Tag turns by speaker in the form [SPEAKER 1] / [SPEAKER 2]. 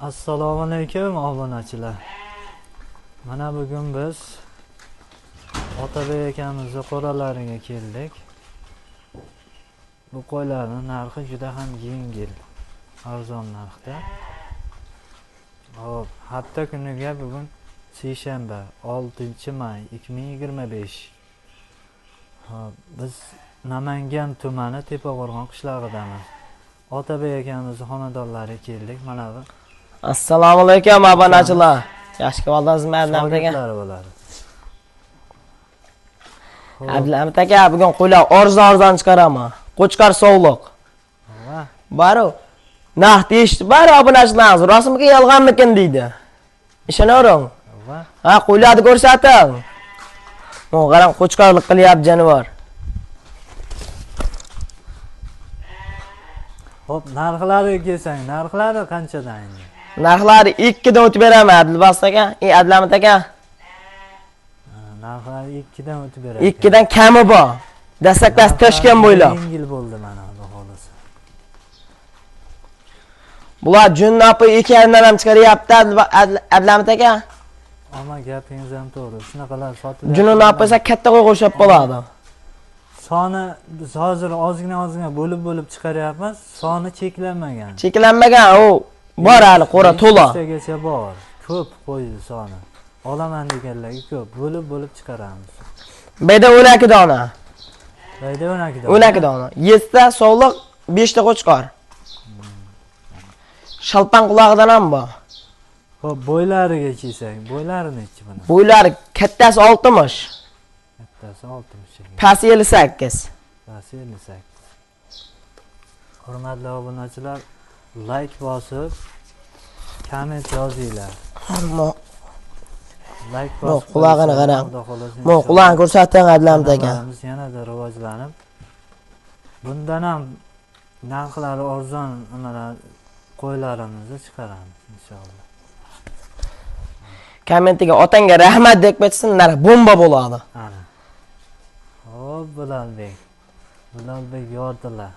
[SPEAKER 1] Assalomu alaykum obunachilar. Mana bugun biz Otabek akamizni qo'ralariga keldik. Bu qo'ylarning narxi juda ham yengil, arzon narxda. Xo'p, hafta kuniga bugun seshanba, 6-may 2025. Xo'p, biz Namangan tumani Tepaqo'rg'on qishlog'idamiz. Otabek akamizni xonadonlariga keldik. Mana bu
[SPEAKER 2] Assalomu alaykum obunachilar. Yaxshi kavaldasizmi Abdulhamid aka?
[SPEAKER 1] Shogirdlari bo'ladi. Xo'p,
[SPEAKER 2] Abdulhamid aka, bugun qo'ylar arzon chiqaraman. Qo'chqor sovliq.
[SPEAKER 1] va
[SPEAKER 2] Baru narxni eshitib, bari obunachilarimiz rostmikin yolg'onmikin deydi. Ishonavering.
[SPEAKER 1] va
[SPEAKER 2] Ha, qo'ylarni ko'rsating. Mo qarang, qo'chqorlik qilyapti jonivor.
[SPEAKER 1] Xo'p, narxlariga kelsak, narxlari qanchadan endi?
[SPEAKER 2] Narxlari 2 dan o'tib beraman Abdulbasit aka, Abdulhamid aka.
[SPEAKER 1] Narxlari 2 dan o'tib beradi.
[SPEAKER 2] 2 dan kami bor. Dastlabki Toshkent bo'ylab.
[SPEAKER 1] Yengil bo'ldi mana xudo xolasa.
[SPEAKER 2] Bular junni 2,5dan ham chiqaryapti Abdulhamid aka.
[SPEAKER 1] Ammo gapingiz ham to'g'ri. Shunaqalar sotilyapti.
[SPEAKER 2] Junni olsa katta qo'y qo'shib bo'ladi.
[SPEAKER 1] Soni biz hozir ozgina bo'lib chiqaryapmiz. Soni cheklanmagan.
[SPEAKER 2] Cheklanmagan, u bor hali qo'ra to'la.
[SPEAKER 1] Yuztagacha bor. Ko'p qo'y soni. Olaman deganlarga ko'p bo'lib chiqaramiz.
[SPEAKER 2] Bayda 12 dona.
[SPEAKER 1] Bayda 12 dona.
[SPEAKER 2] 12 dona. 7 ta sovliq, 5 ta qo'chqor. Shalpan qulog'idan ham bor.
[SPEAKER 1] Xo'p, bo'ylariga kelsak, bo'ylari nechi buni?
[SPEAKER 2] Bo'ylari kattasi 60.
[SPEAKER 1] Kattasi 60 ekan.
[SPEAKER 2] Pasti 58.
[SPEAKER 1] Pasti 58. Hurmatli obunachilar, like bosib, komment yozinglar.
[SPEAKER 2] Ammo
[SPEAKER 1] like bosib,
[SPEAKER 2] qulog'ini qarang.
[SPEAKER 1] Xudo xohlasa,
[SPEAKER 2] Mo qulog'ini ko'rsating Abdulhamid aka.
[SPEAKER 1] Kanalimiz yanada rivojlanib, bundan ham narxlari arzon nimalar qo'ylarimizni chiqaramiz inshaalloh.
[SPEAKER 2] Kommentiga otangga rahmat deb ketsin, narx bomba bo'ladi.
[SPEAKER 1] Ana. Xo'p, Bilalbek. Bilalbek yordilar.